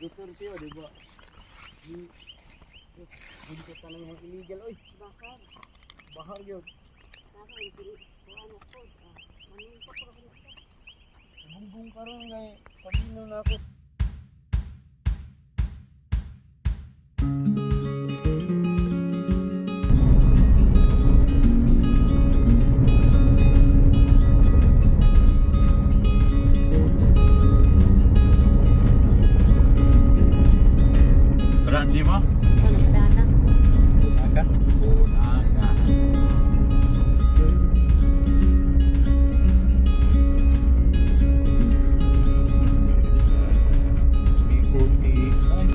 Duterte o, di ba? Di di ko tanang yung illegal oy. Bakar. Bahar yun. Nasa ang dili. Kuha na po. Ah, manungkot ko na siya. Bungbong karon ngay pagino na ako. Randi mo? Ano dana? Naga? Oo, naga. Ikuti. Ay.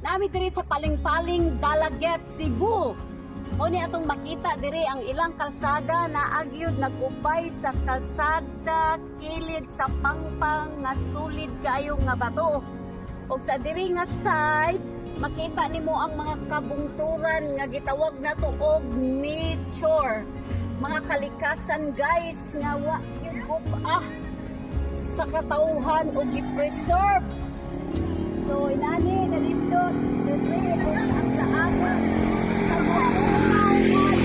Nami diri sa Paling-Paling, Dalaguete, Cebu. O ni atong makita diri ang ilang kalsada na agyud nagupay sa kalsada kilid sa pangpang nga sulid kaayo nga bato. Og sa diri nga side, makita nimo ang mga kabungturan nga gitawag nato og nature. Mga kalikasan, guys, nga wa gyud ah sa katawhan og gi-preserve. So, inani, nalindot, diri, ang kaawat sa mga lugar.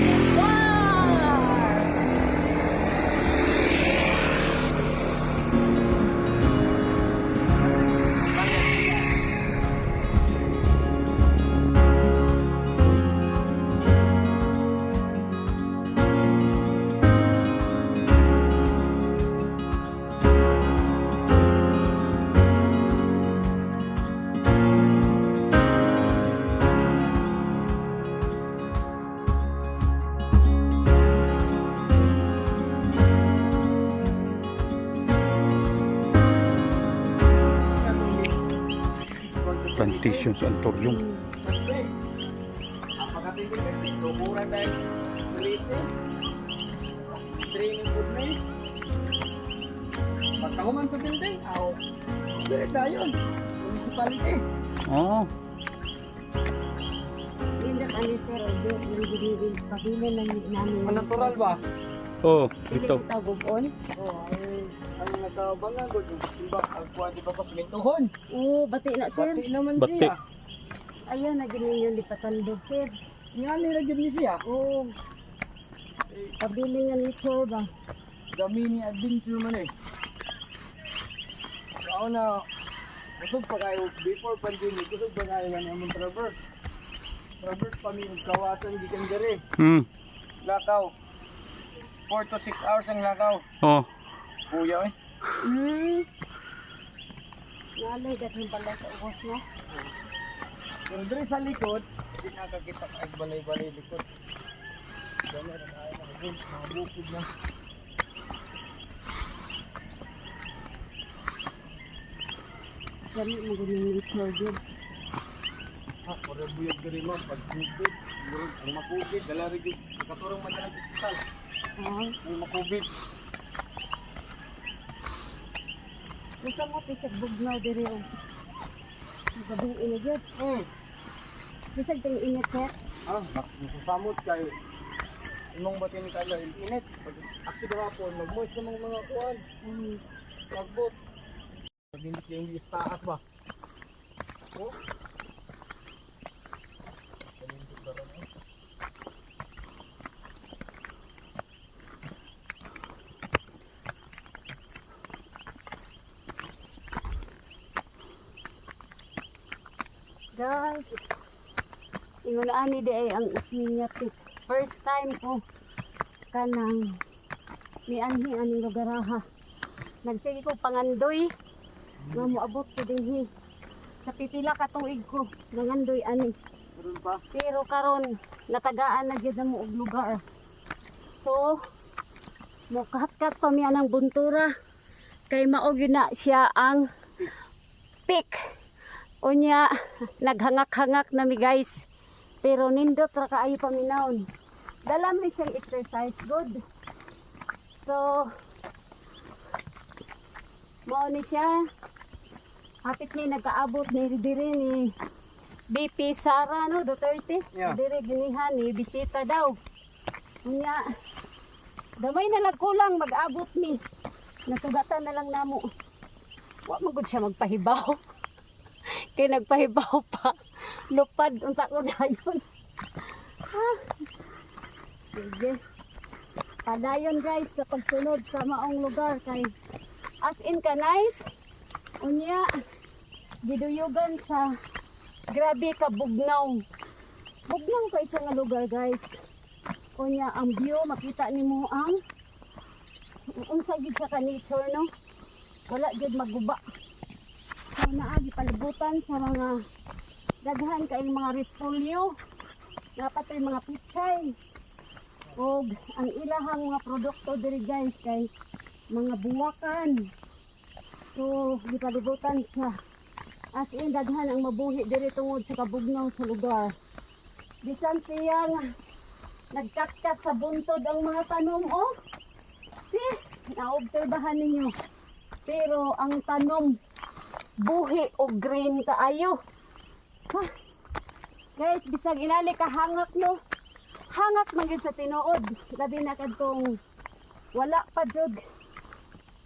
Plantation sa Antorium. Ang pagkatigil, lubura tayo. Tracing. Training food na eh. Pagkahuman sa building, aw. Direct tayo. Municipality. Oo. Linda kami, sir, yung pabilin lang namin. Ang natural ba? Oo, dito. Tagubon. Oo, ang nagkabangan ko, yung simba, ang kuha di ba pa sumintuhon? Oo, bati na, sir. Bati naman Bati. siya. Ayaw na ganyan yung lipatandog, sir. Nga nila gyud ni siya. Oo. Pabilin nga nature ba? The mini adventure man eh. Ako na, busog pa kayo, before pandemic, busog pa kayo lang among traverse. Traverse pa mi, kawasan gikan diri. Lakaw. 4 to 6 hours ang lakaw. Oo. Kuya eh. Nalay, dating pala sa ubos, no? Pero diri sa likod, di nakakita ka balay-balay likod. Dami ra kayo mga bukid na. Gani mo ganyan nature, gyud. Ha, murag buyag diri ma'am pag COVID, murag ang makubid, dala ra gyud nakaturong man sa ospital. Ah. Ang makubid. Unsa mo ti sa bugnaw diri og gabi na gyud. Bisag ting init, sir. Ah, mas masasamot kayo. Imong botanical oil init. Pag aksi gahapon, mag-moist namang mga kuan. Sagbot. Pag hindi yung taas ba? Oh. Kanindot ba ron, eh? Guys, ingon ani di ay ang Osmeña Peak. First time ko kanang mianhi aning lugar ha. Nagsige ko pangandoy nga moabot ko dinhi. Sa pipila ka tuig ko nangandoy ani. Meron pa. Pero karon natagaan na gyud mo og lugar. So, mokahatkat pa mi anang buntura kay mao gyud na siya ang peak. Unya, naghangak-hangak na mi, guys. Pero nindot ra kaayo paminawon. Dala mi siyang exercise good. So, mao ni siya. Hapit ni nagkaabot ni diri ni BP Sara, no, Duterte. Yeah. Diri ginihan ni bisita daw. Unya, damay na lang kulang mag-abot ni. Nasugatan na lang namo. Wa man gud siya magpahibaw. Kay nagpahibaw pa. Lupad unta ko dayon. Ha? Sige. Padayon, guys, sa pagsunod sa maong lugar kay as in ka nice. Unya, giduyugan sa grabe ka bugnaw. Bugnaw ka isa nga lugar, guys. Unya ang view, makita nimo ang unsa gid siya ka nature, no. Wala gid maguba. So naa gipalibutan sa mga daghan kayong mga repolyo. Dapat ay mga pichay. Og ang ilahang mga produkto diri, guys, kay mga buwakan. So gipalibutan siya. As in daghan ang mabuhi diri tungod sa kabugnaw sa lugar. Bisan siyang nagkatkat sa buntod ang mga tanom, oh. See, naobserbahan ninyo. Pero ang tanom buhi o green kaayo. Ha? Guys, bisag inali ka hangak, no. Hangak man gyud sa tinuod. Labi na kadtong wala pa jud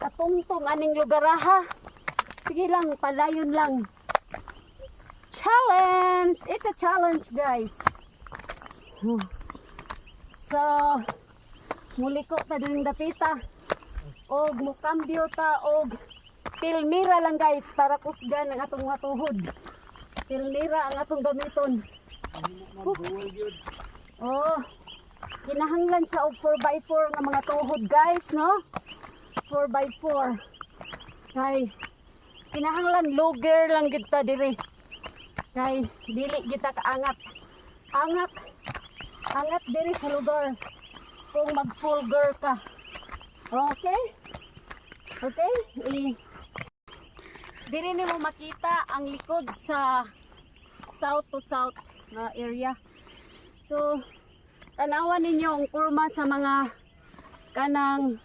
katungtong aning lugar ha. Sige lang, palayon lang. Challenge! It's a challenge, guys. So, muliko ta din dapita. Og mukambyo ta og pilmira lang, guys, para kusgan ang atong mga tuhod. Pilmira ang atong gamiton. Duol gyud. Oh, kinahanglan siya og 4x4 nga mga tuhod, guys, no? 4x4. Kay kinahanglan luger lang gid ta diri. Kay dili kita kaangat. Angat. Angat diri sa lugar kung mag full gear ka. Okay? Okay? Diri nimo makita ang likod sa south to south na area. So, tanawan ninyo ang kurma sa mga kanang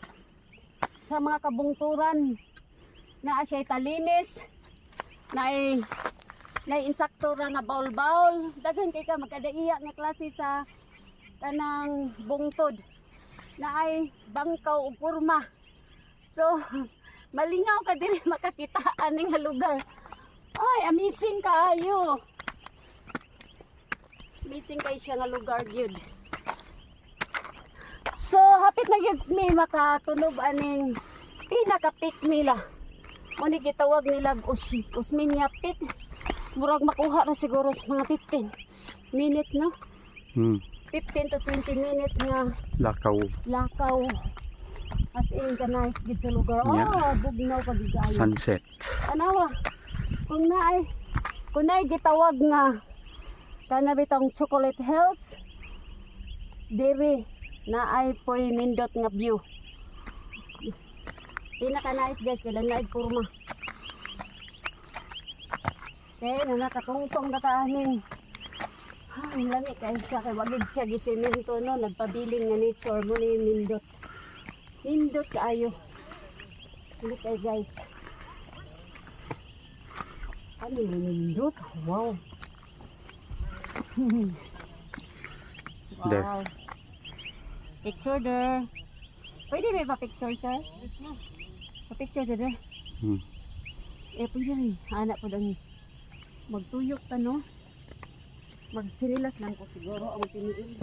sa mga kabungturan. Naa siya talinis, naay naay insakto ra nga baul-baul. Daghan kay ka magkadaiya nga klase sa kanang bungtod. Naay bangkaw ug kurma. So, malingaw ka diri makakita ani nga lugar. Ay, amazing kaayo. Amazing kay siya nga lugar gyud. So, hapit na gyud mi makatunob aning pinaka-peak nila. Mo ni gitawag nila Osmeña Peak. Murag makuha ra siguro sa mga 15 minutes, no? 15 to 20 minutes nga Lakaw. Lakaw. As in, ka nice gid sa lugar. Yeah. Oh, bugnaw pa gid kaayo. Sunset. Tanawa. Kung naay gitawag nga kana bitong Chocolate Hills diri naay poy nindot nga view. Pinaka nice, guys, kay naay kurma. Okay, na nakatungtong na kaaning. Ay, lami kay siya kay wagid siya gisemento, no, nagpabilin nga nature mo ni nindot. Nindot kaayo. Hindi kay, guys. Ano yung nindot? Wow. There. Wow. Picture there. Pwede may pa-picture, sir? Pa-picture, sir. Eh, pwede rin. Anak po ang magtuyok ta, no? Magtsinilas lang ko siguro ang tiniil.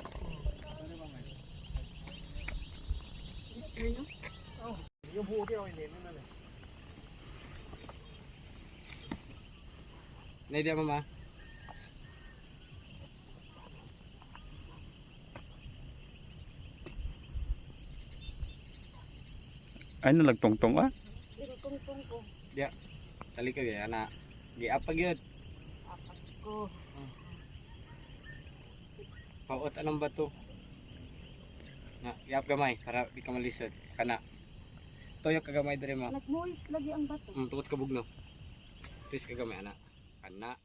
Sir, no? yung buo kayo hindi na na. Nadia, mama. Ay, nalagtongtong ah. Tungtong ko. Dia. Tali ka ya ana. Giapag yun. Apat ko. Paot anong bato. Na, giap gamay para di ka malisod. Kana. Toyo ka gamay diri ma. Nagmoist lagi ang bato. Tungkol sa kabugno. Twist ka gamay ana. Kana.